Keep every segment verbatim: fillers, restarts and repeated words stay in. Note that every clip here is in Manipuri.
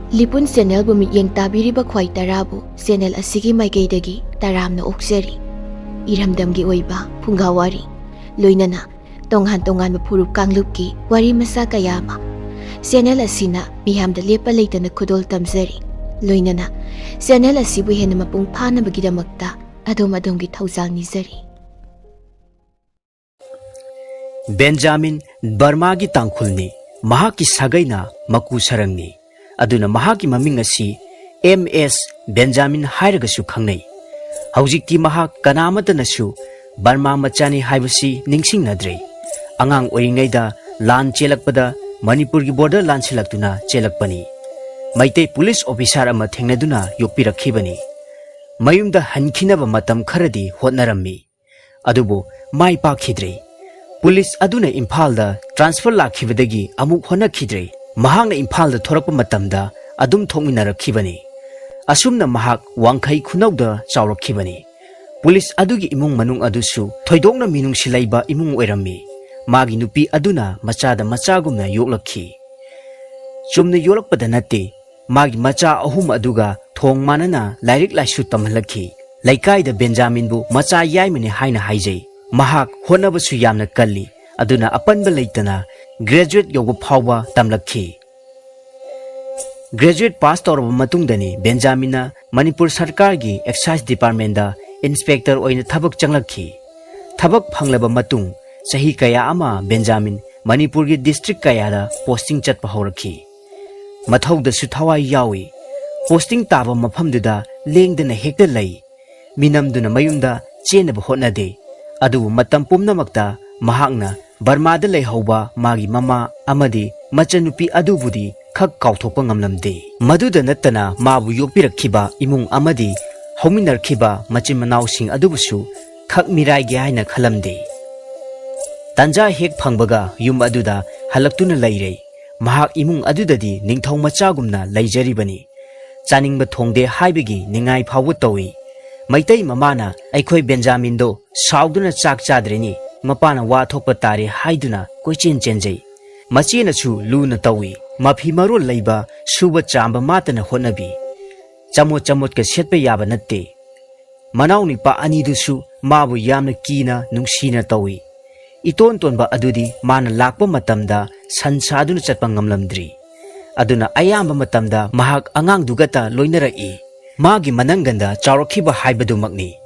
ꯂꯤꯄꯨꯟ ꯆꯦꯅꯦꯜꯕꯨ ꯃꯤꯠꯌꯦꯡ ꯇꯥꯕꯤꯔꯤꯕ ꯈ꯭ꯋꯥꯏ ꯇꯔꯥꯕꯨ ꯆꯦꯅꯦꯜ ꯑꯁꯤꯒꯤ ꯃꯥꯏꯀꯩꯗꯒꯤ ꯇꯔꯥꯝꯅ ꯑꯣꯛꯆꯔꯤ꯫ ꯏꯔꯝꯗꯝꯒꯤ ꯑꯣꯏꯕ ꯐꯨꯡꯒꯥ ꯋꯥꯔꯤ, ꯂꯣꯏꯅꯅ ꯇꯣꯉꯥꯟ ꯇꯣꯉꯥꯟꯕ ꯐꯨꯔꯨꯞ ꯀꯥꯡꯂꯨꯞꯀꯤ ꯋꯥꯔꯤ ꯃꯆꯥ ꯀꯌꯥ ꯑꯃ ꯆꯦꯅꯦꯜ ꯑꯁꯤꯅ ꯃꯤꯌꯥꯝꯗ ꯂꯦꯞꯄ ꯂꯩꯇꯅ ꯈꯨꯗꯣꯜ ꯇꯝꯖꯔꯤ꯫ ꯂꯣꯏꯅꯅ ꯆꯦꯅꯦꯜ ꯑꯁꯤꯕꯨ ꯍꯦꯟꯅ ꯃꯄꯨꯡ ꯐꯥꯅꯕꯒꯤꯗꯃꯛꯇ ꯑꯗꯣꯝ ꯑꯗꯣꯝꯒꯤ ꯊꯧꯖꯥꯜ ꯅꯤꯖꯔꯤ꯫ ꯕꯦꯟꯖꯥꯃꯤꯟ ꯕꯔꯃꯥꯒꯤ ꯇꯥꯡꯈꯨꯜꯅꯤ꯫ ꯃꯍꯥꯛꯀꯤ ꯁꯥꯒꯩꯅ ꯃꯀꯨ ꯁꯔꯪꯅꯤ꯫ ꯑꯗꯨꯅ ꯃꯍꯥꯛꯀꯤ ꯃꯃꯤꯡ ꯑꯁꯤ ꯑꯦꯝ ꯑꯦꯁ ꯕꯦꯟꯖꯥꯃꯤꯟ ꯍꯥꯏꯔꯒꯁꯨ ꯈꯪꯅꯩ꯫ ꯍꯧꯖꯤꯛꯇꯤ ꯃꯍꯥꯛ ꯀꯅꯥ ꯑꯃꯠꯇꯅꯁꯨ ꯕꯔꯃꯥ ꯃꯆꯥꯅꯤ ꯍꯥꯏꯕꯁꯤ ꯅꯤꯡꯁꯤꯡꯅꯗ꯭ꯔꯦ꯫ ꯑꯉꯥꯡ ꯑꯣꯏꯔꯤꯉꯩꯗ ꯂꯥꯟ ꯆꯦꯜꯂꯛꯄꯗ ꯃꯅꯤꯄꯨꯔꯒꯤ ꯕꯣꯔꯗꯔ ꯂꯥꯟꯁꯤꯜꯂꯛꯇꯨꯅ ꯆꯦꯜꯂꯛꯄꯅꯤ꯫ ꯃꯩꯇꯩ ꯄꯨꯂꯤꯁ ꯑꯣꯐꯤꯁꯥꯔ ꯑꯃ ꯊꯦꯡꯅꯗꯨꯅ ꯌꯣꯛꯄꯤꯔꯛꯈꯤꯕꯅꯤ꯫ ꯃꯌꯨꯝꯗ ꯍꯟꯈꯤꯅꯕ ꯃꯇꯝ ꯈꯔꯗꯤ ꯍꯣꯠꯅꯔꯝꯃꯤ꯫ ꯑꯗꯨꯕꯨ ꯃꯥꯏ ꯄꯥꯛꯈꯤꯗ꯭ꯔꯦ꯫ ꯄꯨꯂꯤꯁ ꯑꯗꯨꯅ ꯏꯝꯐꯥꯜꯗ ꯇ꯭ꯔꯥꯟꯁꯐꯔ ꯂꯥꯛꯈꯤꯕꯗꯒꯤ ꯑꯃꯨꯛ ꯍꯣꯠꯅꯈꯤꯗ꯭ꯔꯦ꯫ ꯃꯍꯥꯛꯅ ꯏꯝꯐꯥꯜꯗ ꯊꯣꯔꯛꯄ ꯃꯇꯝꯗ ꯑꯗꯨꯝ ꯊꯣꯛꯃꯤꯟꯅꯔꯛꯈꯤꯕꯅꯤ꯫ ꯑꯁꯨꯝꯅ ꯃꯍꯥꯛ ꯋꯥꯡꯈꯩ ꯈꯨꯅꯧꯗ ꯆꯥꯎꯔꯛꯈꯤꯕꯅꯤ꯫ ꯄꯨꯂꯤꯁ ꯑꯗꯨꯒꯤ ꯏꯃꯨꯡ ꯃꯅꯨꯡ ꯑꯗꯨꯁꯨ ꯊꯣꯏꯗꯣꯛꯅ ꯃꯤꯅꯨꯡꯁꯤ ꯂꯩꯕ ꯏꯃꯨꯡ ꯑꯣꯏꯔꯝꯃꯤ꯫ ꯃꯥꯒꯤ ꯅꯨꯄꯤ ꯑꯗꯨꯅ ꯃꯆꯥꯗ ꯃꯆꯥꯒꯨꯝꯅ ꯌꯣꯛꯂꯛꯈꯤ꯫ ꯆꯨꯝꯅ ꯌꯣꯛꯂꯛꯄꯗ ꯅꯠꯇꯦ, ꯃꯥꯒꯤ ꯃꯆꯥ ꯑꯍꯨꯝ ꯑꯗꯨꯒ ꯊꯣꯡ ꯃꯥꯟꯅꯅ ꯂꯥꯏꯔꯤꯛ ꯂꯥꯏꯁꯨ ꯇꯝꯍꯜꯂꯛꯈꯤ꯫ ꯂꯩꯀꯥꯏꯗ ꯕꯦꯟꯖꯥꯃꯤꯟꯕꯨ ꯃꯆꯥ ꯌꯥꯏꯃꯅꯤ ꯍꯥꯏꯅ ꯍꯥꯏꯖꯩ꯫ ꯃꯍꯥꯛ ꯍꯣꯠꯅꯕꯁꯨ ꯌꯥꯝꯅ ꯀꯜꯂꯤ꯫ ꯑꯗꯨꯅ ꯑꯄꯟꯕ ꯂꯩꯇꯅ ꯒ꯭ꯔꯦꯖꯨꯋꯦꯠ ꯌꯧꯕ ꯐꯥꯎꯕ ꯇꯝꯂꯛꯈꯤ꯫ ꯒ꯭ꯔꯦꯖꯨꯋꯦꯠ ꯄꯥꯁ ꯇꯧꯔꯕ ꯃꯇꯨꯡꯗꯅꯤ ꯕꯦꯟꯖꯥꯃꯤꯟꯅ ꯃꯅꯤꯄꯨꯔ ꯁꯔꯀꯥꯔꯒꯤ ꯑꯦꯛꯁꯥꯏꯖ ꯗꯤꯄꯥꯔꯠꯃꯦꯟꯗ ꯏꯟꯁꯄꯦꯛꯇꯔ ꯑꯣꯏꯅ ꯊꯕꯛ ꯆꯪꯂꯛꯈꯤ꯫ ꯊꯕꯛ ꯐꯪꯂꯕ ꯃꯇꯨꯡ ꯆꯍꯤ ꯀꯌꯥ ꯑꯃ ꯕꯦꯟꯖꯥꯃꯤꯟ ꯃꯅꯤꯄꯨꯔꯒꯤ ꯗꯤꯁꯇ꯭ꯔꯤꯛ ꯀꯌꯥꯗ ꯄꯣꯁꯇꯤꯡ ꯆꯠꯄ ꯍꯧꯔꯛꯈꯤ꯫ ꯃꯊꯧꯗꯁꯨ ꯊꯋꯥꯏ ꯌꯥꯎꯏ꯫ ꯄꯣꯁꯇꯤꯡ ꯇꯥꯕ ꯃꯐꯝꯗꯨꯗ ꯂꯦꯡꯗꯅ ꯍꯦꯛꯇ ꯂꯩ꯫ ꯃꯤꯅꯝꯗꯨꯅ ꯃꯌꯨꯝꯗ ꯆꯦꯟꯅꯕ ꯍꯣꯠꯅꯗꯦ꯫ ꯑꯗꯨꯕꯨ ꯃꯇꯝ ꯄꯨꯝꯅꯃꯛꯇ ꯃꯍꯥꯛꯅ ꯕꯔꯃꯥꯗ ꯂꯩꯍꯧꯕ ꯃꯥꯒꯤ ꯃꯃꯥ ꯑꯃꯗꯤ ꯃꯆꯟꯅꯨꯄꯤ ꯑꯗꯨꯕꯨꯗꯤ ꯈꯛ ꯀꯥꯎꯊꯣꯛꯄ ꯉꯝꯂꯝꯗꯦ꯫ ꯃꯗꯨꯗ ꯅꯠꯇꯅ ꯃꯥꯕꯨ ꯌꯣꯛꯄꯤꯔꯛꯈꯤꯕ ꯏꯃꯨꯡ ꯑꯃꯗꯤ ꯍꯧꯃꯤꯟꯅꯔꯛꯈꯤꯕ ꯃꯆꯤꯟ ꯃꯅꯥꯎꯁꯤꯡ ꯑꯗꯨꯕꯨꯁꯨ ꯈꯛ ꯃꯤꯔꯥꯏꯒꯦ ꯍꯥꯏꯅ ꯈꯜꯂꯝꯗꯦ꯫ ꯇꯟꯖꯥ ꯍꯦꯛ ꯐꯪꯕꯒ ꯌꯨꯝ ꯑꯗꯨꯗ ꯍꯜꯂꯛꯇꯨꯅ ꯂꯩꯔꯦ꯫ ꯃꯍꯥꯛ ꯏꯃꯨꯡ ꯑꯗꯨꯗꯗꯤ ꯅꯤꯡꯊꯧ ꯃꯆꯥꯒꯨꯝꯅ ꯂꯩꯖꯔꯤꯕꯅꯤ꯫ ꯆꯥꯅꯤꯡꯕ ꯊꯣꯡꯗꯦ ꯍꯥꯏꯕꯒꯤ ꯅꯤꯡꯉꯥꯏ ꯐꯥꯎꯕ ꯇꯧꯏ꯫ ꯃꯩꯇꯩ ꯃꯃꯥꯅ ꯑꯩꯈꯣꯏ ꯕꯦꯟꯖꯥꯃꯤꯟꯗꯣ ꯁꯥꯎꯗꯨꯅ ꯆꯥꯛ ꯆꯥꯗ꯭ꯔꯤꯅꯤ, ꯃꯄꯥꯅ ꯋꯥ ꯊꯣꯛꯄ ꯇꯥꯔꯦ ꯍꯥꯏꯗꯨꯅ ꯀꯣꯏꯆꯦꯟ ꯆꯦꯟꯖꯩ꯫ ꯃꯆꯦꯅꯁꯨ ꯂꯨꯅ ꯇꯧꯏ꯫ ꯃꯐꯤ ꯃꯔꯣꯜ ꯂꯩꯕ, ꯁꯨꯕ ꯆꯥꯝꯕ ꯃꯥꯇꯅ ꯍꯣꯠꯅꯕꯤ꯫ ꯆꯃꯣꯠ ꯆꯃꯣꯠꯀ ꯁꯦꯠꯄ ꯌꯥꯕ ꯅꯠꯇꯦ꯫ ꯃꯅꯥꯎ ꯅꯨꯄꯥ ꯑꯅꯤꯗꯨꯁꯨ ꯃꯥꯕꯨ ꯌꯥꯝꯅ ꯀꯤꯅ ꯅꯨꯡꯁꯤꯅ ꯇꯧꯏ꯫ ꯏꯇꯣꯟ ꯇꯣꯟꯕ ꯑꯗꯨꯗꯤ ꯃꯥꯅ ꯂꯥꯛꯄ ꯃꯇꯝꯗ ꯁꯟ ꯁꯥꯗꯨꯅ ꯆꯠꯄ ꯉꯝꯂꯝꯗ꯭ꯔꯤ꯫ ꯑꯗꯨꯅ ꯑꯌꯥꯝꯕ ꯃꯇꯝꯗ ꯃꯍꯥꯛ ꯑꯉꯥꯡꯗꯨꯒꯇ ꯂꯣꯏꯅꯔꯛꯏ꯫ ꯃꯥꯒꯤ ꯃꯅꯪꯒꯟꯗ ꯆꯥꯎꯔꯛꯈꯤꯕ ꯍꯥꯏꯕꯗꯨꯃꯛꯅꯤ꯫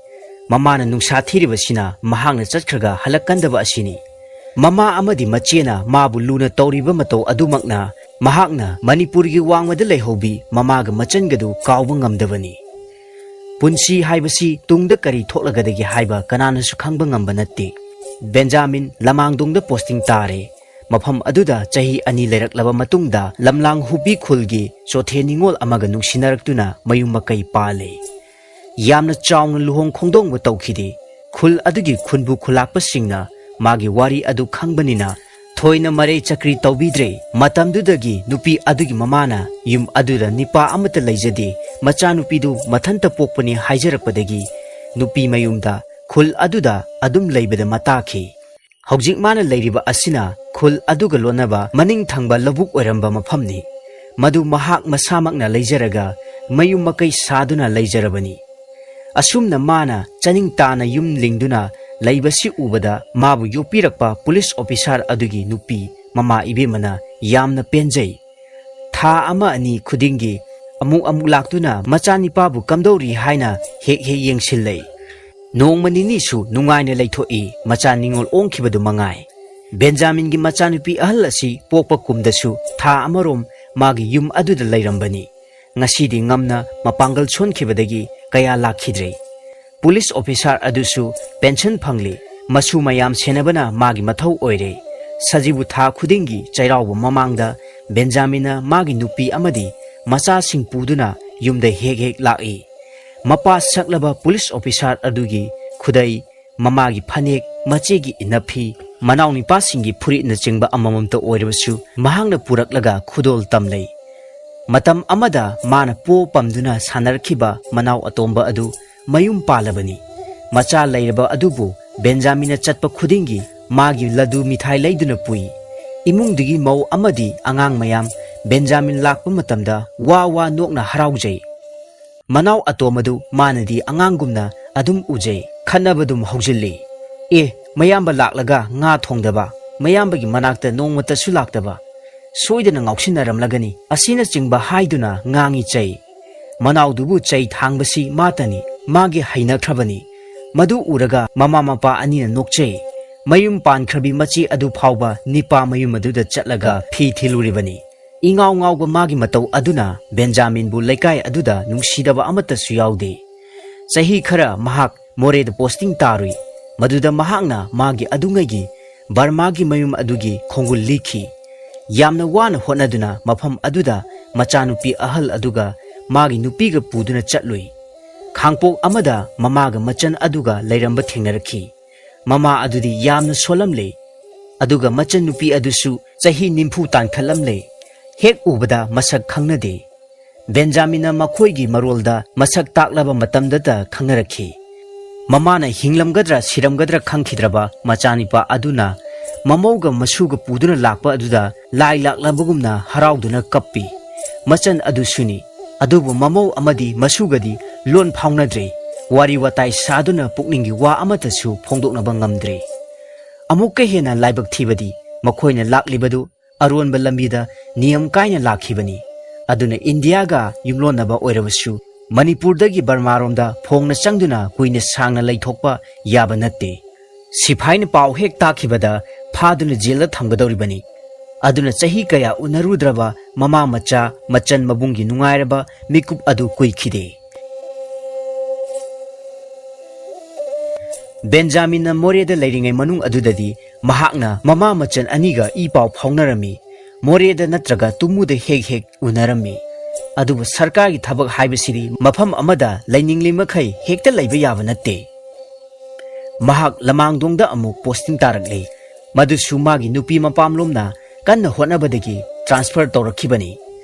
ꯃꯃꯥꯅ ꯅꯨꯡꯁꯥ ꯊꯤꯔꯤꯕꯁꯤꯅ ꯃꯍꯥꯛꯅ ꯆꯠꯈ꯭ꯔꯒ ꯍꯜꯂꯛꯀꯟꯗꯕ ꯑꯁꯤꯅꯤ꯫ ꯃꯃꯥ ꯑꯃꯗꯤ ꯃꯆꯦꯅ ꯃꯥꯕꯨ ꯂꯨꯅ ꯇꯧꯔꯤꯕ ꯃꯇꯧ ꯑꯗꯨꯃꯛꯅ ꯃꯍꯥꯛꯅ ꯃꯅꯤꯄꯨꯔꯒꯤ ꯋꯥꯡꯃꯗ ꯂꯩꯍꯧꯕꯤ ꯃꯃꯥꯒ ꯃꯆꯟꯒꯗꯨ ꯀꯥꯎꯕ ꯉꯝꯗꯕꯅꯤ꯫ ꯄꯨꯟꯁꯤ ꯍꯥꯏꯕꯁꯤ ꯇꯨꯡꯗ ꯀꯔꯤ ꯊꯣꯛꯂꯒꯗꯒꯦ ꯍꯥꯏꯕ ꯀꯅꯥꯅꯁꯨ ꯈꯪꯕ ꯉꯝꯕ ꯅꯠꯇꯦ꯫ ꯕꯦꯟꯖꯥꯃꯤꯟ ꯂꯃꯥꯡꯗꯣꯡꯗ ꯄꯣꯁꯇꯤꯡ ꯇꯥꯔꯦ꯫ ꯃꯐꯝ ꯑꯗꯨꯗ ꯆꯍꯤ ꯑꯅꯤ ꯂꯩꯔꯛꯂꯕ ꯃꯇꯨꯡꯗ ꯂꯝꯂꯥꯡ ꯍꯨꯕꯤ ꯈꯨꯜꯒꯤ ꯆꯣꯊꯦ ꯅꯤꯉꯣꯜ ꯑꯃꯒ ꯅꯨꯡꯁꯤꯅꯔꯛꯇꯨꯅ ꯃꯌꯨꯝ ꯃꯀꯩ ꯄꯥꯜꯂꯦ꯫ ꯌꯥꯝꯅ ꯆꯥꯎꯅ ꯂꯨꯍꯣꯡ ꯈꯣꯡꯗꯣꯡꯕ ꯇꯧꯈꯤꯗꯦ꯫ ꯈꯨꯜ ꯑꯗꯨꯒꯤ ꯈꯨꯟꯕꯨ ꯈꯨꯂꯥꯛꯄꯁꯤꯡꯅ ꯃꯥꯒꯤ ꯋꯥꯔꯤ ꯑꯗꯨ ꯈꯪꯕꯅꯤꯅ ꯊꯣꯏꯅ ꯃꯔꯩ ꯆꯀ꯭ꯔꯤ ꯇꯧꯕꯤꯗ꯭ꯔꯦ꯫ ꯃꯇꯝꯗꯨꯗꯒꯤ ꯅꯨꯄꯤ ꯑꯗꯨꯒꯤ ꯃꯃꯥꯅ ꯌꯨꯝ ꯑꯗꯨꯗ ꯅꯤꯄꯥ ꯑꯃꯠꯇ ꯂꯩꯖꯗꯦ, ꯃꯆꯥꯅꯨꯄꯤꯗꯨ ꯃꯊꯟꯇ ꯄꯣꯛꯄꯅꯤ ꯍꯥꯏꯖꯔꯛꯄꯗꯒꯤ ꯅꯨꯄꯤ ꯃꯌꯨꯝꯗ ꯈꯨꯜ ꯑꯗꯨꯗ ꯑꯗꯨꯝ ꯂꯩꯕꯗ ꯃꯇꯥꯈꯤ꯫ ꯍꯧꯖꯤꯛ ꯃꯥꯅ ꯂꯩꯔꯤꯕ ꯑꯁꯤꯅ ꯈꯨꯜ ꯑꯗꯨꯒ ꯂꯣꯟꯅꯕ ꯃꯅꯤꯡ ꯊꯪꯕ ꯂꯧꯕꯨꯛ ꯑꯣꯏꯔꯝꯕ ꯃꯐꯝꯅꯤ꯫ ꯃꯗꯨ ꯃꯍꯥꯛ ꯃꯁꯥꯃꯛꯅ ꯂꯩꯖꯔꯒ ꯃꯌꯨꯝ ꯃꯀꯩ ꯁꯥꯗꯨꯅ ꯂꯩꯖꯔꯕꯅꯤ꯫ ꯑꯁꯨꯝꯅ ꯃꯥꯅ ꯆꯅꯤꯡ ꯇꯥꯅ ꯌꯨꯝ ꯂꯤꯡꯗꯨꯅ ꯂꯩꯕꯁꯤ ꯎꯕꯗ ꯃꯥꯕꯨ ꯌꯣꯛꯄꯤꯔꯛꯄ ꯄꯨꯂꯤꯁ ꯑꯣꯐꯤꯁꯥꯔ ꯑꯗꯨꯒꯤ ꯅꯨꯄꯤ ꯃꯃꯥ ꯏꯕꯦꯝꯃꯅ ꯌꯥꯝꯅ ꯄꯦꯟꯖꯩ꯫ ꯊꯥ ꯑꯃ ꯑꯅꯤ ꯈꯨꯗꯤꯡꯒꯤ ꯑꯃꯨꯛ ꯑꯃꯨꯛ ꯂꯥꯛꯇꯨꯅ ꯃꯆꯥꯅꯤꯄꯥꯕꯨ ꯀꯝꯗꯧꯔꯤ ꯍꯥꯏꯅ ꯍꯦꯛ ꯍꯦꯛ ꯌꯦꯡꯁꯤꯜꯂꯩ꯫ ꯅꯣꯡꯃ ꯅꯤꯅꯤꯁꯨ ꯅꯨꯡꯉꯥꯏꯅ ꯂꯩꯊꯣꯛꯏ, ꯃꯆꯥ ꯅꯤꯉꯣꯜ ꯑꯣꯡꯈꯤꯕꯗꯨ ꯃꯉꯥꯏ꯫ ꯕꯦꯟꯖꯥꯃꯤꯟꯒꯤ ꯃꯆꯥꯅꯨꯄꯤ ꯑꯍꯜ ꯑꯁꯤ ꯄꯣꯛꯄ ꯀꯨꯝꯗꯁꯨ ꯊꯥ ꯑꯃꯔꯣꯝ ꯃꯥꯒꯤ ꯌꯨꯝ ꯑꯗꯨꯗ ꯂꯩꯔꯝꯕꯅꯤ꯫ ꯉꯁꯤꯗꯤ ꯉꯝꯅ ꯃꯄꯥꯡꯒꯜ ꯁꯣꯟꯈꯤꯕꯗꯒꯤ ꯀꯌꯥ ꯂꯥꯛꯈꯤꯗ꯭ꯔꯦ꯫ ꯄꯨꯂꯤꯁ ꯑꯣꯐꯤꯁꯥꯔ ꯑꯗꯨꯁꯨ ꯄꯦꯟꯁꯟ ꯐꯪꯂꯤ꯫ ꯃꯁꯨ ꯃꯌꯥꯝ ꯁꯦꯟꯅꯕꯅ ꯃꯥꯒꯤ ꯃꯊꯧ ꯑꯣꯏꯔꯦ꯫ ꯁꯖꯤꯕꯨ ꯊꯥ ꯈꯨꯗꯤꯡꯒꯤ ꯆꯩꯔꯥꯎꯕ ꯃꯃꯥꯡꯗ ꯕꯦꯟꯖꯥꯃꯤꯟꯅ ꯃꯥꯒꯤ ꯅꯨꯄꯤ ꯑꯃꯗꯤ ꯃꯆꯥꯁꯤꯡ ꯄꯨꯗꯨꯅ ꯌꯨꯝꯗ ꯍꯦꯛ ꯍꯦꯛ ꯂꯥꯛꯏ꯫ ꯃꯄꯥ ꯁꯛꯂꯕ ꯄꯨꯂꯤꯁ ꯑꯣꯐꯤꯁꯥꯔ ꯑꯗꯨꯒꯤ ꯈꯨꯗꯩ, ꯃꯃꯥꯒꯤ ꯐꯅꯦꯛ, ꯃꯆꯦꯒꯤ ꯏꯟꯅꯐꯤ, ꯃꯅꯥꯎꯅꯤꯄꯥꯁꯤꯡꯒꯤ ꯐꯨꯔꯤꯠꯅꯆꯤꯡꯕ ꯑꯃꯃꯝꯇ ꯑꯣꯏꯔꯕꯁꯨ ꯃꯍꯥꯛꯅ ꯄꯨꯔꯛꯂꯒ ꯈꯨꯗꯣꯜ ꯇꯝꯂꯩ꯫ ꯃꯇꯝ ꯑꯃꯗ ꯃꯥꯅ ꯄꯣ ꯄꯝꯗꯨꯅ ꯁꯥꯟꯅꯔꯛꯈꯤꯕ ꯃꯅꯥꯎ ꯑꯇꯣꯝꯕ ꯑꯗꯨ ꯃꯌꯨꯝ ꯄꯥꯜꯂꯕꯅꯤ꯫ ꯃꯆꯥ ꯂꯩꯔꯕ ꯑꯗꯨꯕꯨ ꯕꯦꯟꯖꯥꯃꯤꯟꯅ ꯆꯠꯄ ꯈꯨꯗꯤꯡꯒꯤ ꯃꯥꯒꯤ ꯂꯗꯨ ꯃꯤꯊꯥꯏ ꯂꯩꯗꯨꯅ ꯄꯨꯏ꯫ ꯏꯃꯨꯡꯗꯨꯒꯤ ꯃꯧ ꯑꯃꯗꯤ ꯑꯉꯥꯡ ꯃꯌꯥꯝ ꯕꯦꯟꯖꯥꯃꯤꯟ ꯂꯥꯛꯄ ꯃꯇꯝꯗ ꯋꯥ ꯋꯥ ꯅꯣꯛꯅ ꯍꯔꯥꯎꯖꯩ꯫ ꯃꯅꯥꯎ ꯑꯇꯣꯝꯕꯗꯨ ꯃꯥꯅꯗꯤ ꯑꯉꯥꯡꯒꯨꯝꯅ ꯑꯗꯨꯝ ꯎꯖꯩ꯫ ꯈꯠꯅꯕꯗꯨꯝ ꯍꯧꯖꯤꯜꯂꯤ꯫ "ꯑꯦ, ꯃꯌꯥꯝꯕ ꯂꯥꯛꯂꯒ ꯉꯥ ꯊꯣꯡꯗꯕ, ꯃꯌꯥꯝꯕꯒꯤ ꯃꯅꯥꯛꯇ ꯅꯣꯡꯃꯇꯁꯨ ꯂꯥꯛꯇꯕ, ꯁꯣꯏꯗꯅ ꯉꯥꯎꯁꯤꯟꯅꯔꯝꯂꯒꯅꯤ" ꯑꯁꯤꯅꯆꯤꯡꯕ ꯍꯥꯏꯗꯨꯅ ꯉꯥꯡꯏ ꯆꯩ꯫ ꯃꯅꯥꯎꯗꯨꯕꯨ ꯆꯩ ꯊꯥꯡꯕꯁꯤ ꯃꯥꯇꯅꯤ, ꯃꯥꯒꯤ ꯍꯩꯅꯈ꯭ꯔꯕꯅꯤ꯫ ꯃꯗꯨ ꯎꯔꯒ ꯃꯃꯥ ꯃꯄꯥ ꯑꯅꯤꯅ ꯅꯣꯛꯆꯩ꯫ ꯃꯌꯨꯝ ꯄꯥꯟꯈ꯭ꯔꯕꯤ ꯃꯆꯦ ꯑꯗꯨ ꯐꯥꯎꯕ ꯅꯤꯄꯥ ꯃꯌꯨꯝ ꯑꯗꯨꯗ ꯆꯠꯂꯒ ꯐꯤ ꯊꯤꯜꯂꯨꯔꯤꯕꯅꯤ꯫ ꯏꯉꯥꯎ ꯉꯥꯎꯕ ꯃꯥꯒꯤ ꯃꯇꯧ ꯑꯗꯨꯅ ꯕꯦꯟꯖꯥꯃꯤꯟꯕꯨ ꯂꯩꯀꯥꯏ ꯑꯗꯨꯗ ꯅꯨꯡꯁꯤꯗꯕ ꯑꯃꯠꯇꯁꯨ ꯌꯥꯎꯗꯦ꯫ ꯆꯍꯤ ꯈꯔ ꯃꯍꯥꯛ ꯃꯣꯔꯦꯗ ꯄꯣꯁꯇꯤꯡ ꯇꯥꯔꯨꯏ꯫ ꯃꯗꯨꯗ ꯃꯍꯥꯛꯅ ꯃꯥꯒꯤ ꯑꯗꯨꯉꯩꯒꯤ ꯕꯔꯃꯥꯒꯤ ꯃꯌꯨꯝ ꯑꯗꯨꯒꯤ ꯈꯣꯡꯒꯨꯜ ꯂꯤꯈꯤ꯫ ꯌꯥꯝꯅ ꯋꯥꯅ ꯍꯣꯠꯅꯗꯨꯅ ꯃꯐꯝ ꯑꯗꯨꯗ ꯃꯆꯥꯅꯨꯄꯤ ꯑꯍꯜ ꯑꯗꯨꯒ ꯃꯥꯒꯤ ꯅꯨꯄꯤꯒ ꯄꯨꯗꯨꯅ ꯆꯠꯂꯨꯏ꯫ ꯈꯥꯡꯄꯣꯛ ꯑꯃꯗ ꯃꯃꯥꯒ ꯃꯆꯟ ꯑꯗꯨꯒ ꯂꯩꯔꯝꯕ ꯊꯦꯡꯅꯔꯛꯈꯤ꯫ ꯃꯃꯥ ꯑꯗꯨꯗꯤ ꯌꯥꯝꯅ ꯁꯣꯜꯂꯝꯂꯦ, ꯑꯗꯨꯒ ꯃꯆꯟꯅꯨꯄꯤ ꯑꯗꯨꯁꯨ ꯆꯍꯤ ꯅꯤꯐꯨ ꯇꯥꯟꯈꯠꯂꯝꯂꯦ꯫ ꯍꯦꯛ ꯎꯕꯗ ꯃꯁꯛ ꯈꯪꯅꯗꯦ꯫ ꯕꯦꯟꯖꯥꯃꯤꯟꯅ ꯃꯈꯣꯏꯒꯤ ꯃꯔꯣꯜꯗ ꯃꯁꯛ ꯇꯥꯛꯂꯕ ꯃꯇꯝꯗꯇ ꯈꯪꯅꯔꯛꯈꯤ꯫ ꯃꯃꯥꯅ ꯍꯤꯡꯂꯝꯒꯗ꯭ꯔꯥ ꯁꯤꯔꯝꯒꯗ꯭ꯔꯥ ꯈꯪꯈꯤꯗ꯭ꯔꯕ ꯃꯆꯥꯅꯤꯄꯥ ꯑꯗꯨꯅ ꯃꯃꯧꯒ ꯃꯁꯨꯒ ꯄꯨꯗꯨꯅ ꯂꯥꯛꯄ ꯑꯗꯨꯗ ꯂꯥꯏ ꯂꯥꯛꯂꯕꯒꯨꯝꯅ ꯍꯔꯥꯎꯗꯨꯅ ꯀꯞꯄꯤ꯫ ꯃꯆꯟ ꯑꯗꯨꯁꯨꯅꯤ꯫ ꯑꯗꯨꯕꯨ ꯃꯃꯧ ꯑꯃꯗꯤ ꯃꯁꯨꯒꯗꯤ ꯂꯣꯟ ꯐꯥꯎꯅꯗ꯭ꯔꯦ꯫ ꯋꯥꯔꯤ ꯋꯥꯇꯥꯏ ꯁꯥꯗꯨꯅ ꯄꯨꯛꯅꯤꯡꯒꯤ ꯋꯥ ꯑꯃꯠꯇꯁꯨ ꯐꯣꯡꯗꯣꯛꯅꯕ ꯉꯝꯗ꯭ꯔꯦ꯫ ꯑꯃꯨꯛꯀ ꯍꯦꯟꯅ ꯂꯥꯏꯕꯛ ꯊꯤꯕꯗꯤ ꯃꯈꯣꯏꯅ ꯂꯥꯛꯂꯤꯕꯗꯨ ꯑꯔꯣꯟꯕ ꯂꯝꯕꯤꯗ ꯅꯤꯌꯝ ꯀꯥꯏꯅ ꯂꯥꯛꯈꯤꯕꯅꯤ꯫ ꯑꯗꯨꯅ ꯏꯟꯗꯤꯌꯥꯒ ꯌꯨꯝꯂꯣꯟꯅꯕ ꯑꯣꯏꯔꯕꯁꯨ ꯃꯅꯤꯄꯨꯔꯗꯒꯤ ꯕꯔꯃꯥꯔꯣꯝꯗ ꯐꯣꯡꯅ ꯆꯪꯗꯨꯅ ꯀꯨꯏꯅ ꯁꯥꯡꯅ ꯂꯩꯊꯣꯛꯄ ꯌꯥꯕ ꯅꯠꯇꯦ꯫ ꯁꯤꯐꯥꯏꯅ ꯄꯥꯎ ꯍꯦꯛ ꯇꯥꯈꯤꯕꯗ ꯐꯥꯗꯨꯅ ꯖꯦꯜꯗ ꯊꯝꯒꯗꯧꯔꯤꯕꯅꯤ꯫ ꯑꯗꯨꯅ ꯆꯍꯤ ꯀꯌꯥ ꯎꯅꯔꯨꯗ꯭ꯔꯕ ꯃꯃꯥ ꯃꯆꯥ, ꯃꯆꯟ ꯃꯕꯨꯡꯒꯤ ꯅꯨꯡꯉꯥꯏꯔꯕ ꯃꯤꯀꯨꯞ ꯑꯗꯨ ꯀꯨꯏꯈꯤꯗꯦ꯫ ꯕꯦꯟꯖꯥꯃꯤꯟꯅ ꯃꯣꯔꯦꯗ ꯂꯩꯔꯤꯉꯩ ꯃꯅꯨꯡ ꯑꯗꯨꯗꯗꯤ ꯃꯍꯥꯛꯅ ꯃꯃꯥ ꯃꯆꯟ ꯑꯅꯤꯒ ꯏ ꯄꯥꯎ ꯐꯥꯎꯅꯔꯝꯃꯤ꯫ ꯃꯣꯔꯦꯗ ꯅꯠꯇ꯭ꯔꯒ ꯇꯨꯃꯨꯗ ꯍꯦꯛ ꯍꯦꯛ ꯎꯅꯔꯝꯃꯤ꯫ ꯑꯗꯨꯕꯨ ꯁꯔꯀꯥꯔꯒꯤ ꯊꯕꯛ ꯍꯥꯏꯕꯁꯤꯗꯤ ꯃꯐꯝ ꯑꯃꯗ ꯂꯩꯅꯤꯡꯂꯤ ꯃꯈꯩ ꯍꯦꯛꯇ ꯂꯩꯕ ꯌꯥꯕ ꯅꯠꯇꯦ꯫ ꯃꯍꯥꯛ ꯂꯃꯥꯡꯗꯣꯡꯗ ꯑꯃꯨꯛ ꯄꯣꯁꯇꯤꯡ ꯇꯥꯔꯛꯂꯤ꯫ ꯃꯗꯨꯁꯨ ꯃꯥꯒꯤ ꯅꯨꯄꯤ ꯃꯄꯥꯝꯂꯣꯝꯅ ꯀꯟꯅ ꯍꯣꯠꯅꯕꯗꯒꯤ ꯇ꯭ꯔꯥꯟꯁꯐꯔ ꯇꯧꯔꯛꯈꯤꯕꯅꯤ꯫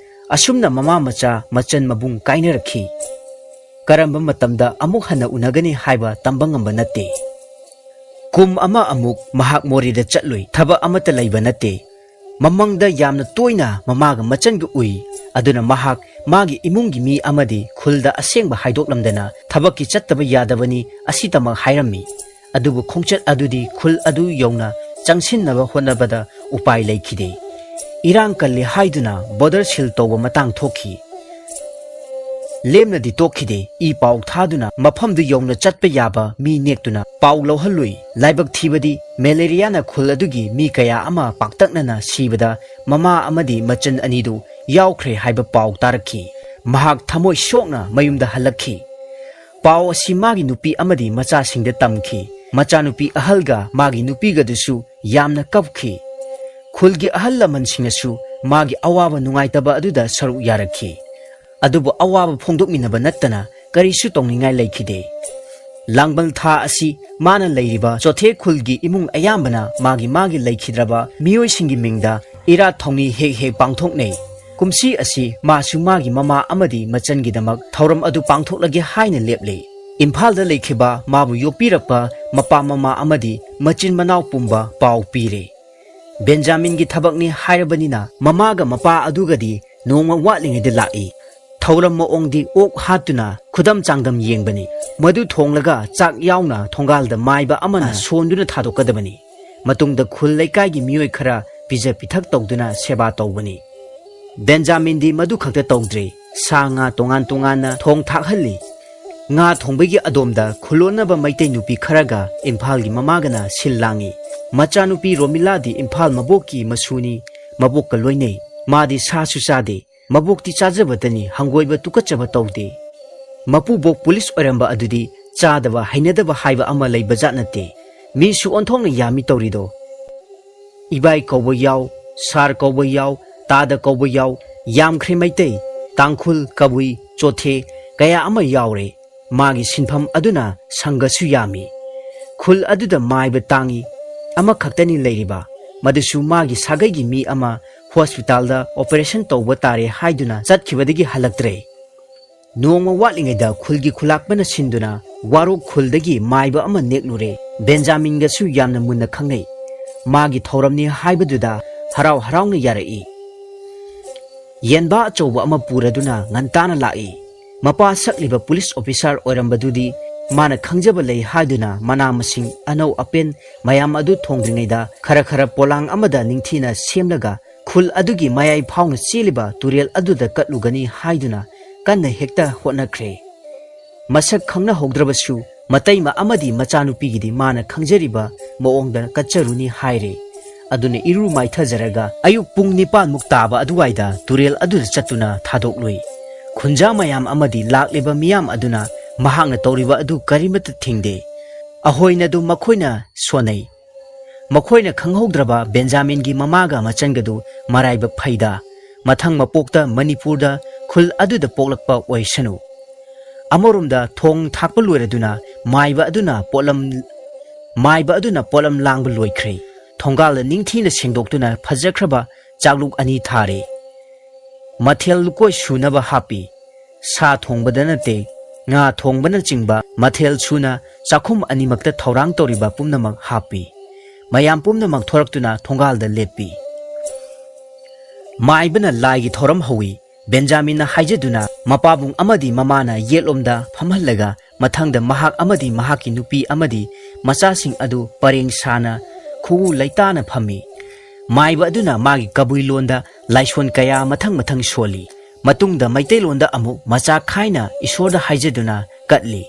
ꯑꯁꯨꯝꯅ ꯃꯃꯥ ꯃꯆꯥ, ꯃꯆꯟ ꯃꯕꯨꯡ ꯀꯥꯏꯅꯔꯛꯈꯤ꯫ ꯀꯔꯝꯕ ꯃꯇꯝꯗ ꯑꯃꯨꯛ ꯍꯟꯅ ꯎꯅꯒꯅꯤ ꯍꯥꯏꯕ ꯇꯝꯕ ꯉꯝꯕ ꯅꯠꯇꯦ꯫ ꯀꯨꯝ ꯑꯃ ꯑꯃꯨꯛ ꯃꯍꯥꯛ ꯃꯣꯔꯦꯗ ꯆꯠꯂꯨꯏ꯫ ꯊꯕꯛ ꯑꯃꯠꯇ ꯂꯩꯕ ꯅꯠꯇꯦ꯫ ꯃꯃꯪꯗ ꯌꯥꯝꯅ ꯇꯣꯏꯅ ꯃꯃꯥꯒ ꯃꯆꯟꯒ ꯎꯏ꯫ ꯑꯗꯨꯅ ꯃꯍꯥꯛ ꯃꯥꯒꯤ ꯏꯃꯨꯡꯒꯤ ꯃꯤ ꯑꯃꯗꯤ ꯈꯨꯜꯗ ꯑꯁꯦꯡꯕ ꯍꯥꯏꯗꯣꯛꯂꯝꯗꯅ ꯊꯕꯛꯀꯤ ꯆꯠꯇꯕ ꯌꯥꯗꯕꯅꯤ ꯑꯁꯤꯇꯃꯛ ꯍꯥꯏꯔꯝꯃꯤ꯫ ꯑꯗꯨꯕꯨ ꯈꯣꯡꯆꯠ ꯑꯗꯨꯗꯤ ꯈꯨꯜ ꯑꯗꯨ ꯌꯧꯅ ꯆꯪꯁꯤꯟꯅꯕ ꯍꯣꯠꯅꯕꯗ ꯎꯄꯥꯏ ꯂꯩꯈꯤꯗꯦ꯫ ꯏꯔꯥꯡ ꯀꯜꯂꯤ ꯍꯥꯏꯗꯨꯅ ꯕꯣꯔꯗꯔ ꯁꯤꯜ ꯇꯧꯕ ꯃꯇꯥꯡ ꯊꯣꯛꯈꯤ꯫ ꯂꯦꯝꯅꯗꯤ ꯇꯣꯛꯈꯤꯗꯦ꯫ ꯏ ꯄꯥꯎ ꯊꯥꯗꯨꯅ ꯃꯐꯝꯗꯨ ꯌꯧꯅ ꯆꯠꯄ ꯌꯥꯕ ꯃꯤ ꯅꯦꯛꯇꯨꯅ ꯄꯥꯎ ꯂꯧꯍꯜꯂꯨꯏ꯫ ꯂꯥꯏꯕꯛ ꯊꯤꯕꯗꯤ ꯃꯦꯂꯦꯔꯤꯌꯥꯅ ꯈꯨꯜ ꯑꯗꯨꯒꯤ ꯃꯤ ꯀꯌꯥ ꯑꯃ ꯄꯥꯛꯇꯛꯅꯅ ꯁꯤꯕꯗ ꯃꯃꯥ ꯑꯃꯗꯤ ꯃꯆꯟ ꯑꯅꯤꯗꯨ ꯌꯥꯎꯈ꯭ꯔꯦ ꯍꯥꯏꯕ ꯄꯥꯎ ꯇꯥꯔꯛꯈꯤ꯫ ꯃꯍꯥꯛ ꯊꯃꯣꯏ ꯁꯣꯛꯅ ꯃꯌꯨꯝꯗ ꯍꯜꯂꯛꯈꯤ꯫ ꯄꯥꯎ ꯑꯁꯤ ꯃꯥꯒꯤ ꯅꯨꯄꯤ ꯑꯃꯗꯤ ꯃꯆꯥꯁꯤꯡꯗ ꯇꯝꯈꯤ꯫ ꯃꯆꯥꯅꯨꯄꯤ ꯑꯍꯜꯒ ꯃꯥꯒꯤ ꯅꯨꯄꯤꯒꯗꯨꯁꯨ ꯌꯥꯝꯅ ꯀꯞꯈꯤ꯫ ꯈꯨꯜꯒꯤ ꯑꯍꯜ ꯂꯃꯟꯁꯤꯡꯅꯁꯨ ꯃꯥꯒꯤ ꯑꯋꯥꯕ ꯅꯨꯡꯉꯥꯏꯇꯕ ꯑꯗꯨꯗ ꯁꯔꯨꯛ ꯌꯥꯔꯛꯈꯤ꯫ ꯑꯗꯨꯕꯨ ꯑꯋꯥꯕ ꯐꯣꯡꯗꯣꯛꯃꯤꯟꯅꯕ ꯅꯠꯇꯅ ꯀꯔꯤꯁꯨ ꯇꯧꯅꯤꯡꯉꯥꯏ ꯂꯩꯈꯤꯗꯦ꯫ ꯂꯥꯡꯕꯜ ꯊꯥ ꯑꯁꯤ ꯃꯥꯅ ꯂꯩꯔꯤꯕ ꯆꯣꯊꯦ ꯈꯨꯜꯒꯤ ꯏꯃꯨꯡ ꯑꯌꯥꯝꯕꯅ ꯃꯥꯒꯤ ꯃꯥꯒꯤ ꯂꯩꯈꯤꯗ꯭ꯔꯕ ꯃꯤꯑꯣꯏꯁꯤꯡꯒꯤ ꯃꯤꯡꯗ ꯏꯔꯥꯠ ꯊꯧꯅꯤ ꯍꯦꯛ ꯍꯦꯛ ꯄꯥꯡꯊꯣꯛꯅꯩ꯫ ꯀꯨꯝꯁꯤ ꯑꯁꯤ ꯃꯥꯁꯨ ꯃꯥꯒꯤ ꯃꯃꯥ ꯑꯃꯗꯤ ꯃꯆꯟꯒꯤꯗꯃꯛ ꯊꯧꯔꯝ ꯑꯗꯨ ꯄꯥꯡꯊꯣꯛꯂꯒꯦ ꯍꯥꯏꯅ ꯂꯦꯞꯂꯦ꯫ ꯏꯝꯐꯥꯜꯗ ꯂꯩꯈꯤꯕ ꯃꯥꯕꯨ ꯌꯣꯛꯄꯤꯔꯛꯄ ꯃꯄꯥ ꯃꯃꯥ ꯑꯃꯗꯤ ꯃꯆꯤꯟ ꯃꯅꯥꯎ ꯄꯨꯝꯕ ꯄꯥꯎ ꯄꯤꯔꯦ꯫ ꯕꯦꯟꯖꯥꯃꯤꯟꯒꯤ ꯊꯕꯛꯅꯤ ꯍꯥꯏꯔꯕꯅꯤꯅ ꯃꯃꯥꯒ ꯃꯄꯥ ꯑꯗꯨꯒꯗꯤ ꯅꯣꯡꯃ ꯋꯥꯠꯂꯤꯉꯩꯗ ꯂꯥꯛꯏ꯫ ꯊꯧꯔꯝ ꯃꯑꯣꯡꯗꯤ ꯑꯣꯛ ꯍꯥꯠꯇꯨꯅ ꯈꯨꯗꯝ ꯆꯥꯡꯗꯝ ꯌꯦꯡꯕꯅꯤ꯫ ꯃꯗꯨ ꯊꯣꯡꯂꯒ ꯆꯥꯛ ꯌꯥꯎꯅ ꯊꯣꯡꯒꯥꯜꯗ ꯃꯥꯏꯕ ꯑꯃꯅ ꯁꯣꯟꯗꯨꯅ ꯊꯥꯗꯣꯛꯀꯗꯕꯅꯤ꯫ ꯃꯇꯨꯡꯗ ꯈꯨꯜ ꯂꯩꯀꯥꯏꯒꯤ ꯃꯤꯑꯣꯏ ꯈꯔ ꯄꯤꯖ ꯄꯤꯊꯛ ꯇꯧꯗꯨꯅ ꯁꯦꯕꯥ ꯇꯧꯕꯅꯤ꯫ ꯕꯦꯟꯖꯥꯃꯤꯟꯗꯤ ꯃꯗꯨ ꯈꯛꯇ ꯇꯧꯗ꯭ꯔꯦ, ꯁꯥ ꯉꯥ ꯇꯣꯉꯥꯟ ꯇꯣꯉꯥꯟꯅ ꯊꯣꯡ ꯊꯥꯛꯍꯜꯂꯤ꯫ ꯉꯥ ꯊꯣꯡꯕꯒꯤ ꯑꯗꯣꯝꯗ ꯈꯨꯂꯣꯟꯅꯕ ꯃꯩꯇꯩ ꯅꯨꯄꯤ ꯈꯔꯒ ꯏꯝꯐꯥꯜꯒꯤ ꯃꯃꯥꯒꯅ ꯁꯤꯜ ꯂꯥꯡꯏ꯫ ꯃꯆꯥꯅꯨꯄꯤ ꯔꯣꯃꯤꯂꯥꯗꯤ ꯏꯝꯐꯥꯜ ꯃꯕꯣꯛꯀꯤ ꯃꯁꯨꯅꯤ, ꯃꯕꯣꯛꯀ ꯂꯣꯏꯅꯩ꯫ ꯃꯥꯗꯤ ꯁꯥꯁꯨ ꯆꯥꯗꯦ, ꯃꯕꯣꯛꯇꯤ ꯆꯥꯖꯕꯇꯅꯤ, ꯍꯪꯒꯣꯏꯕ ꯇꯨꯀꯠꯆꯕ ꯇꯧꯗꯦ꯫ ꯃꯄꯨꯕꯣꯛ ꯄꯨꯂꯤꯁ ꯑꯣꯏꯔꯝꯕ ꯑꯗꯨꯗꯤ ꯆꯥꯗꯕ ꯍꯩꯅꯗꯕ ꯍꯥꯏꯕ ꯑꯃ ꯂꯩꯕꯖꯥꯠ ꯅꯠꯇꯦ꯫ ꯃꯤꯁꯨ ꯑꯣꯟꯊꯣꯛꯅ ꯌꯥꯝꯃꯤ ꯇꯧꯔꯤꯗꯣ꯫ ꯏꯕꯥꯏ ꯀꯧꯕ ꯌꯥꯎ, ꯁꯥꯔ ꯀꯧꯕ ꯌꯥꯎ, ꯇꯥꯗ ꯀꯧꯕ ꯌꯥꯎ, ꯌꯥꯝꯈ꯭ꯔꯦ ꯃꯩꯇꯩ, ꯇꯥꯡꯈꯨꯜ, ꯀꯕꯨꯏ, ꯆꯣꯊꯦ ꯀꯌꯥ ꯑꯃ ꯌꯥꯎꯔꯦ꯫ ꯃꯥꯒꯤ ꯁꯤꯟꯐꯝ ꯑꯗꯨꯅ ꯁꯪꯒꯁꯨ ꯌꯥꯝꯃꯤ꯫ ꯈꯨꯜ ꯑꯗꯨꯗ ꯃꯥꯏꯕ ꯇꯥꯡꯏ꯫ ꯑꯃꯈꯛꯇꯅꯤ ꯂꯩꯔꯤꯕ, ꯃꯗꯨꯁꯨ ꯃꯥꯒꯤ ꯁꯥꯒꯩꯒꯤ ꯃꯤ ꯑꯃ ꯍꯣꯁꯄꯤꯇꯥꯜꯗ ꯑꯣꯄꯔꯦꯁꯟ ꯇꯧꯕ ꯇꯥꯔꯦ ꯍꯥꯏꯗꯨꯅ ꯆꯠꯈꯤꯕꯗꯒꯤ ꯍꯜꯂꯛꯇ꯭ꯔꯦ꯫ ꯅꯣꯡꯃ ꯋꯥꯠꯂꯤꯉꯩꯗ ꯈꯨꯜꯒꯤ ꯈꯨꯂꯥꯛꯄꯅ ꯁꯤꯟꯗꯨꯅ ꯋꯥꯔꯣꯛ ꯈꯨꯜꯗꯒꯤ ꯃꯥꯏꯕ ꯑꯃ ꯅꯦꯛꯂꯨꯔꯦ꯫ ꯕꯦꯟꯖꯥꯃꯤꯟꯒꯁꯨ ꯌꯥꯝꯅ ꯃꯨꯟꯅ ꯈꯪꯅꯩ꯫ ꯃꯥꯒꯤ ꯊꯧꯔꯝꯅꯤ ꯍꯥꯏꯕꯗꯨꯗ ꯍꯔꯥꯎ ꯍꯔꯥꯎꯅ ꯌꯥꯔꯛꯏ꯫ ꯌꯦꯟꯕꯥ ꯑꯆꯧꯕ ꯑꯃ ꯄꯨꯔꯗꯨꯅ ꯉꯟꯇꯥꯅ ꯂꯥꯛꯏ꯫ ꯃꯄꯥ ꯁꯛꯂꯤꯕ ꯄꯨꯂꯤꯁ ꯑꯣꯐꯤꯁꯥꯔ ꯑꯣꯏꯔꯝꯕꯗꯨꯗꯤ ꯃꯥꯅ ꯈꯪꯖꯕ ꯂꯩ ꯍꯥꯏꯗꯨꯅ ꯃꯅꯥ ꯃꯁꯤꯡ ꯑꯅꯧ ꯑꯄꯦꯟ ꯃꯌꯥꯝ ꯑꯗꯨ ꯊꯣꯡꯗ꯭ꯔꯤꯉꯩꯗ ꯈꯔ ꯈꯔ ꯄꯣꯂꯥꯡ ꯑꯃꯗ ꯅꯤꯡꯊꯤꯅ ꯁꯦꯝꯂꯒ ꯈꯨꯜ ꯑꯗꯨꯒꯤ ꯃꯌꯥꯏ ꯐꯥꯎꯅ ꯆꯦꯜꯂꯤꯕ ꯇꯨꯔꯦꯜ ꯑꯗꯨꯗ ꯀꯠꯂꯨꯒꯅꯤ ꯍꯥꯏꯗꯨꯅ ꯀꯟꯅ ꯍꯦꯛꯇ ꯍꯣꯠꯅꯈ꯭ꯔꯦ꯫ ꯃꯁꯛ ꯈꯪꯅꯍꯧꯗ꯭ꯔꯕꯁꯨ ꯃꯇꯩꯃ ꯑꯃꯗꯤ ꯃꯆꯥꯅꯨꯄꯤꯒꯤꯗꯤ ꯃꯥꯅ ꯈꯪꯖꯔꯤꯕ ꯃꯑꯣꯡꯗ ꯀꯠꯆꯔꯨꯅꯤ ꯍꯥꯏꯔꯦ꯫ ꯑꯗꯨꯅ ꯏꯔꯨ ꯃꯥꯏꯊꯖꯔꯒ ꯑꯌꯨꯛ ꯄꯨꯡ ꯅꯤꯄꯥꯟꯃꯨꯛ ꯇꯥꯕ ꯑꯗꯨꯋꯥꯏꯗ ꯇꯨꯔꯦꯜ ꯑꯗꯨꯗ ꯆꯠꯇꯨꯅ ꯊꯥꯗꯣꯛꯂꯨꯏ꯫ ꯈꯨꯟꯖꯥ ꯃꯌꯥꯝ ꯑꯃꯗꯤ ꯂꯥꯛꯂꯤꯕ ꯃꯤꯌꯥꯝ ꯑꯗꯨꯅ ꯃꯍꯥꯛꯅ ꯇꯧꯔꯤꯕ ꯑꯗꯨ ꯀꯔꯤꯃꯠꯇ ꯊꯤꯡꯗꯦ꯫ ꯑꯍꯣꯏꯅꯗꯨ ꯃꯈꯣꯏꯅ ꯁꯣꯟꯅꯩ꯫ ꯃꯈꯣꯏꯅ ꯈꯪꯍꯧꯗ꯭ꯔꯕ ꯕꯦꯟꯖꯥꯃꯤꯟꯒꯤ ꯃꯃꯥꯒ ꯃꯆꯟꯒꯗꯨ ꯃꯔꯥꯏꯕꯛ ꯐꯩꯗ, ꯃꯊꯪ ꯃꯄꯣꯛꯇ ꯃꯅꯤꯄꯨꯔꯗ ꯈꯨꯜ ꯑꯗꯨꯗ ꯄꯣꯛꯂꯛꯄ ꯑꯣꯏꯁꯅꯨ꯫ ꯑꯃꯔꯣꯝꯗ ꯊꯣꯡ ꯊꯥꯛꯄ ꯂꯣꯏꯔꯗꯨꯅ ꯃꯥꯏꯕ ꯑꯗꯨꯅ ꯄꯣꯠꯂꯝ, ꯃꯥꯏꯕ ꯑꯗꯨꯅ ꯄꯣꯠꯂꯝ ꯂꯥꯡꯕ ꯂꯣꯏꯈ꯭ꯔꯦ꯫ ꯊꯣꯡꯒꯥꯜꯗ ꯅꯤꯡꯊꯤꯅ ꯁꯦꯡꯗꯣꯛꯇꯨꯅ ꯐꯖꯈ꯭ꯔꯕ ꯆꯥꯛꯂꯨꯛ ꯑꯅꯤ ꯊꯥꯔꯦ꯫ ꯃꯊꯦꯜ ꯂꯨꯀꯣꯏ ꯁꯨꯅꯕ ꯍꯥꯞꯄꯤ꯫ ꯁꯥ ꯊꯣꯡꯕꯗ ꯅꯠꯇꯦ, ꯉꯥ ꯊꯣꯡꯕꯅꯆꯤꯡꯕ ꯃꯊꯦꯜ ꯁꯨꯅ ꯆꯥꯛꯈꯨꯝ ꯑꯅꯤꯃꯛꯇ ꯊꯧꯔꯥꯡ ꯇꯧꯔꯤꯕ ꯄꯨꯝꯅꯃꯛ ꯍꯥꯞꯄꯤ꯫ ꯃꯌꯥꯝ ꯄꯨꯝꯅꯃꯛ ꯊꯣꯔꯛꯇꯨꯅ ꯊꯣꯡꯒꯥꯜꯗ ꯂꯦꯞꯄꯤ꯫ ꯃꯥꯏꯕꯅ ꯂꯥꯏꯒꯤ ꯊꯧꯔꯝ ꯍꯧꯏ꯫ ꯕꯦꯟꯖꯥꯃꯤꯟꯅ ꯍꯥꯏꯖꯗꯨꯅ ꯃꯄꯥꯕꯨꯡ ꯑꯃꯗꯤ ꯃꯃꯥꯅ ꯌꯦꯠꯂꯣꯝꯗ ꯐꯝꯍꯜꯂꯒ ꯃꯊꯪꯗ ꯃꯍꯥꯛ ꯑꯃꯗꯤ ꯃꯍꯥꯛꯀꯤ ꯅꯨꯄꯤ ꯑꯃꯗꯤ ꯃꯆꯥꯁꯤꯡ ꯑꯗꯨ ꯄꯔꯦꯡ ꯁꯥꯅ ꯈꯨꯎ ꯂꯩꯇꯥꯅ ꯐꯝꯃꯤ꯫ ꯃꯥꯏꯕ ꯑꯗꯨꯅ ꯃꯥꯒꯤ ꯀꯕꯨꯏ ꯂꯣꯟꯗ ꯂꯥꯏꯁꯣꯟ ꯀꯌꯥ ꯃꯊꯪ ꯃꯊꯪ ꯁꯣꯜꯂꯤ꯫ ꯃꯇꯨꯡꯗ ꯃꯩꯇꯩꯂꯣꯟꯗ ꯑꯃꯨꯛ ꯃꯆꯥ ꯈꯥꯏꯅ ꯏꯁꯣꯔꯗ ꯍꯥꯏꯖꯗꯨꯅ ꯀꯠꯂꯤ꯫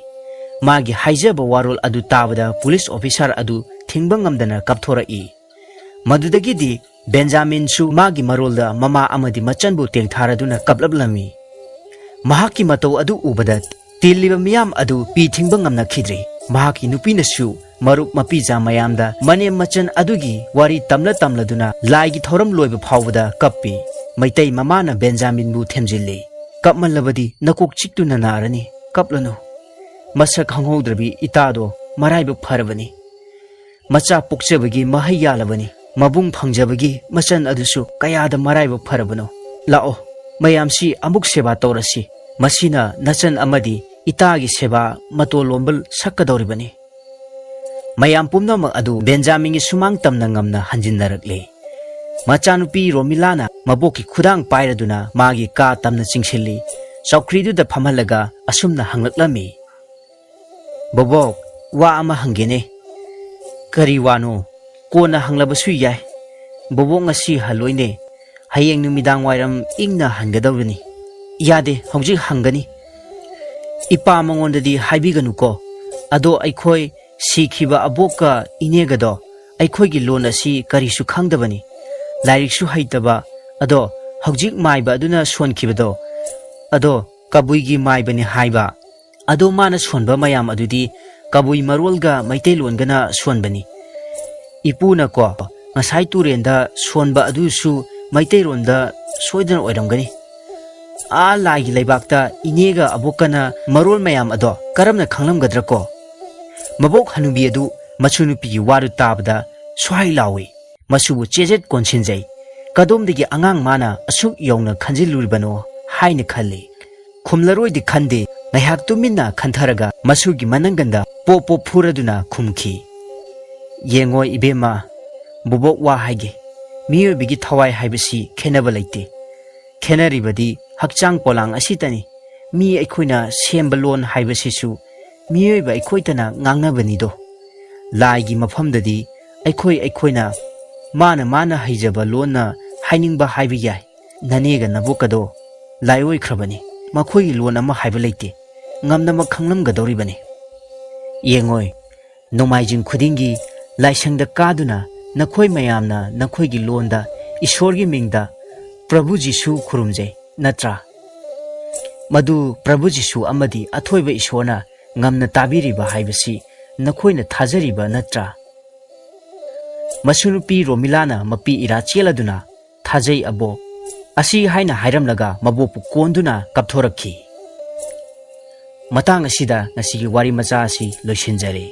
ꯃꯥꯒꯤ ꯍꯥꯏꯖꯕ ꯋꯥꯔꯣꯜ ꯑꯗꯨ ꯇꯥꯕꯗ ꯄꯨꯂꯤꯁ ꯑꯣꯐꯤꯁꯥꯔ ꯑꯗꯨ ꯊꯤꯡꯕ ꯉꯝꯗꯅ ꯀꯞꯊꯣꯔꯛꯏ꯫ ꯃꯗꯨꯗꯒꯤꯗꯤ ꯕꯦꯟꯖꯥꯃꯤꯟꯁꯨ ꯃꯥꯒꯤ ꯃꯔꯣꯜꯗ ꯃꯃꯥ ꯑꯃꯗꯤ ꯃꯆꯟꯕꯨ ꯇꯦꯡꯊꯥꯔꯗꯨꯅ ꯀꯞꯂꯛꯂꯝꯃꯤ꯫ ꯃꯍꯥꯛꯀꯤ ꯃꯇꯧ ꯑꯗꯨ ꯎꯕꯗ ꯇꯤꯜꯂꯤꯕ ꯃꯤꯌꯥꯝ ꯑꯗꯨ ꯄꯤ ꯊꯤꯡꯕ ꯉꯝꯅꯈꯤꯗ꯭ꯔꯦ꯫ ꯃꯍꯥꯛꯀꯤ ꯅꯨꯄꯤꯅꯁꯨ ꯃꯔꯨꯞ ꯃꯄꯤꯖꯥ ꯃꯌꯥꯝꯗ ꯃꯅꯦꯝ ꯃꯆꯟ ꯑꯗꯨꯒꯤ ꯋꯥꯔꯤ ꯇꯝꯂ ꯇꯝꯂꯗꯨꯅ ꯂꯥꯏꯒꯤ ꯊꯧꯔꯝ ꯂꯣꯏꯕ ꯐꯥꯎꯕꯗ ꯀꯞꯄꯤ꯫ ꯃꯩꯇꯩ ꯃꯃꯥꯅ ꯕꯦꯟꯖꯥꯃꯤꯟꯕꯨ ꯊꯦꯝꯖꯤꯜꯂꯤ꯫ "ꯀꯞꯃꯜꯂꯕꯗꯤ ꯅꯀꯣꯛ ꯆꯤꯛꯇꯨꯅ ꯅꯥꯔꯅꯤ, ꯀꯞꯂꯅꯨ꯫ ꯃꯁꯛ ꯈꯪꯍꯧꯗ꯭ꯔꯕꯤ ꯏꯇꯥꯗꯣ ꯃꯔꯥꯏꯕꯛ ꯐꯔꯕꯅꯤ꯫ ꯃꯆꯥ ꯄꯣꯛꯆꯕꯒꯤ ꯃꯍꯩ ꯌꯥꯜꯂꯕꯅꯤ꯫ ꯃꯕꯨꯡ ꯐꯪꯖꯕꯒꯤ ꯃꯆꯟ ꯑꯗꯨꯁꯨ ꯀꯌꯥꯗ ꯃꯔꯥꯏꯕꯛ ꯐꯔꯕꯅꯣ꯫ ꯂꯥꯛꯑꯣ, ꯃꯌꯥꯝꯁꯤ ꯑꯃꯨꯛ ꯁꯦꯕꯥ ꯇꯧꯔꯁꯤ꯫ ꯃꯁꯤꯅ ꯅꯆꯟ ꯑꯃꯗꯤ ꯏꯇꯥꯒꯤ ꯁꯦꯕꯥ ꯃꯇꯣꯜ ꯂꯣꯝꯕ ꯁꯛꯀꯗꯧꯔꯤꯕꯅꯤ꯫" ꯃꯌꯥꯝ ꯄꯨꯝꯅꯃꯛ ꯑꯗꯨ ꯕꯦꯟꯖꯥꯃꯤꯟꯒꯤ ꯁꯨꯃꯥꯡ ꯇꯝꯅ ꯉꯝꯅ ꯍꯟꯖꯤꯟꯅꯔꯛꯂꯦ꯫ ꯃꯆꯥꯅꯨꯄꯤ ꯔꯣꯃꯤꯂꯥꯅ ꯃꯕꯣꯛꯀꯤ ꯈꯨꯗꯥꯡ ꯄꯥꯏꯔꯗꯨꯅ ꯃꯥꯒꯤ ꯀꯥ ꯇꯝꯅ ꯆꯤꯡꯁꯤꯜꯂꯤ꯫ ꯆꯧꯀ꯭ꯔꯤꯗꯨꯗ ꯐꯝꯍꯜꯂꯒ ꯑꯁꯨꯝꯅ ꯍꯪꯂꯛꯂꯝꯃꯤ, "ꯕꯣꯕꯣꯛ, ꯋꯥ ꯑꯃ ꯍꯪꯒꯦꯅꯦ꯫" "ꯀꯔꯤ ꯋꯥꯅꯣ?" "ꯀꯣꯟꯅ ꯍꯪꯂꯕꯁꯨ ꯌꯥꯏ꯫ ꯕꯣꯕꯣꯛ ꯉꯁꯤ ꯍꯜꯂꯣꯏꯅꯦ꯫ ꯍꯌꯦꯡ ꯅꯨꯃꯤꯗꯥꯡ ꯋꯥꯏꯔꯝ ꯏꯪꯅ ꯍꯟꯒꯗꯧꯕꯅꯤ꯫" "ꯌꯥꯗꯦ, ꯍꯧꯖꯤꯛ ꯍꯪꯒꯅꯤ꯫" "ꯏꯄꯥ ꯃꯉꯣꯟꯗꯗꯤ ꯍꯥꯏꯕꯤꯒꯅꯨꯀꯣ꯫ ꯑꯗꯣ ꯑꯩꯈꯣꯏ ꯁꯤꯈꯤꯕ ꯑꯕꯣꯛꯀ ꯏꯅꯦꯒꯗꯣ ꯑꯩꯈꯣꯏꯒꯤ ꯂꯣꯟ ꯑꯁꯤ ꯀꯔꯤꯁꯨ ꯈꯪꯗꯕꯅꯤ꯫ ꯂꯥꯏꯔꯤꯛꯁꯨ ꯍꯩꯇꯕ꯫ ꯑꯗꯣ ꯍꯧꯖꯤꯛ ꯃꯥꯏꯕ ꯑꯗꯨꯅ ꯁꯣꯟꯈꯤꯕꯗꯣ, ꯑꯗꯣ ꯀꯕꯨꯏꯒꯤ ꯃꯥꯏꯕꯅꯤ ꯍꯥꯏꯕ꯫ ꯑꯗꯣ ꯃꯥꯅ ꯁꯣꯟꯕ ꯃꯌꯥꯝ ꯑꯗꯨꯗꯤ ꯀꯕꯨꯏ ꯃꯔꯣꯜꯒ ꯃꯩꯇꯩꯂꯣꯟꯒꯅ ꯁꯣꯟꯕꯅꯤ꯫ ꯏꯄꯨꯅꯀꯣ, ꯉꯁꯥꯏ ꯇꯨꯔꯦꯟꯗ ꯁꯣꯟꯕ ꯑꯗꯨꯁꯨ ꯃꯩꯇꯩꯂꯣꯟꯗ ꯁꯣꯏꯗꯅ ꯑꯣꯏꯔꯝꯒꯅꯤ꯫ ꯑꯥ ꯂꯥꯏꯒꯤ ꯂꯩꯕꯥꯛꯇ ꯏꯅꯦꯒ ꯑꯕꯣꯛꯀꯅ ꯃꯔꯣꯜ ꯃꯌꯥꯝ ꯑꯗꯣ ꯀꯔꯝꯅ ꯈꯪꯂꯝꯒꯗ꯭ꯔꯀꯣ?" ꯃꯕꯣꯛ ꯍꯅꯨꯕꯤ ꯑꯗꯨ ꯃꯁꯨ ꯅꯨꯄꯤꯒꯤ ꯋꯥꯗꯨ ꯇꯥꯕꯗ ꯁ꯭ꯋꯥꯏ ꯂꯥꯎꯏ꯫ ꯃꯁꯨꯕꯨ ꯆꯦꯖꯦꯠ ꯀꯣꯟꯁꯤꯟꯖꯩ꯫ "ꯀꯗꯣꯝꯗꯒꯤ ꯑꯉꯥꯡ ꯃꯥꯅ ꯑꯁꯨꯛ ꯌꯧꯅ ꯈꯟꯖꯤꯜꯂꯨꯔꯤꯕꯅꯣ?" ꯍꯥꯏꯅ ꯈꯜꯂꯤ꯫ ꯈꯨꯝꯂꯔꯣꯏꯗꯤ ꯈꯟꯗꯦ, ꯉꯥꯏꯍꯥꯛ ꯇꯨꯃꯤꯟꯅ ꯈꯟꯊꯔꯒ ꯃꯁꯨꯒꯤ ꯃꯅꯪꯒꯟꯗ ꯄꯣꯞ ꯄꯣꯞ ꯐꯨꯔꯗꯨꯅ ꯈꯨꯝꯈꯤ, "ꯌꯦꯡꯉꯣ ꯏꯕꯦꯝꯃ, ꯕꯣꯕꯣꯛ ꯋꯥ ꯍꯥꯏꯒꯦ꯫ ꯃꯤꯑꯣꯏꯕꯒꯤ ꯊꯋꯥꯏ ꯍꯥꯏꯕꯁꯤ ꯈꯦꯠꯅꯕ ꯂꯩꯇꯦ꯫ ꯈꯦꯠꯅꯔꯤꯕꯗꯤ ꯍꯛꯆꯥꯡ ꯄꯣꯂꯥꯡ ꯑꯁꯤꯇꯅꯤ꯫ ꯃꯤ ꯑꯩꯈꯣꯏꯅ ꯁꯦꯝꯕ ꯂꯣꯟ ꯍꯥꯏꯕꯁꯤꯁꯨ ꯃꯤꯑꯣꯏꯕ ꯑꯩꯈꯣꯏꯇꯅ ꯉꯥꯡꯅꯕꯅꯤꯗꯣ꯫ ꯂꯥꯏꯒꯤ ꯃꯐꯝꯗꯗꯤ ꯑꯩꯈꯣꯏ ꯑꯩꯈꯣꯏꯅ ꯃꯥꯅ ꯃꯥꯅ ꯍꯩꯖꯕ ꯂꯣꯟꯅ ꯍꯥꯏꯅꯤꯡꯕ ꯍꯥꯏꯕ ꯌꯥꯏ꯫ ꯅꯅꯦꯒ ꯅꯕꯣꯛꯀꯗꯣ ꯂꯥꯏꯑꯣꯏꯈ꯭ꯔꯕꯅꯤ꯫ ꯃꯈꯣꯏꯒꯤ ꯂꯣꯟ ꯑꯃ ꯍꯥꯏꯕ ꯂꯩꯇꯦ꯫ ꯉꯝꯅꯃꯛ ꯈꯪꯂꯝꯒꯗꯧꯔꯤꯕꯅꯤ꯫ ꯌꯦꯡꯉꯣꯏ, ꯅꯣꯡꯃꯥꯏꯖꯤꯡ ꯈꯨꯗꯤꯡꯒꯤ ꯂꯥꯏꯁꯪꯗ ꯀꯥꯗꯨꯅ ꯅꯈꯣꯏ ꯃꯌꯥꯝꯅ ꯅꯈꯣꯏꯒꯤ ꯂꯣꯟꯗ ꯏꯁꯣꯔꯒꯤ ꯃꯤꯡꯗ ꯄ꯭ꯔꯚꯨ ꯖꯤꯁꯨ ꯈꯨꯔꯨꯝꯖꯩ, ꯅꯠꯇ꯭ꯔꯥ? ꯃꯗꯨ ꯄ꯭ꯔꯚꯨ ꯖꯤꯁꯨ ꯑꯃꯗꯤ ꯑꯊꯣꯏꯕ ꯏꯁꯣꯔꯅ ꯉꯝꯅ ꯇꯥꯕꯤꯔꯤꯕ ꯍꯥꯏꯕꯁꯤ ꯅꯈꯣꯏꯅ ꯊꯥꯖꯔꯤꯕ ꯅꯠꯇ꯭ꯔꯥ?" ꯃꯁꯨ ꯅꯨꯄꯤ ꯔꯣꯃꯤꯂꯥꯅ ꯃꯄꯤ ꯏꯔꯥ ꯆꯦꯜꯂꯗꯨꯅ, "ꯊꯥꯖꯩ ꯑꯕꯣꯛ" ꯑꯁꯤ ꯍꯥꯏꯅ ꯍꯥꯏꯔꯝꯂꯒ ꯃꯕꯣꯛꯄꯨ ꯀꯣꯟꯗꯨꯅ ꯀꯞꯊꯣꯔꯛꯈꯤ꯫ ꯃꯇꯥꯡ ꯑꯁꯤꯗ ꯉꯁꯤꯒꯤ ꯋꯥꯔꯤ ꯃꯆꯥ ꯑꯁꯤ ꯂꯣꯏꯁꯤꯟꯖꯔꯦ꯫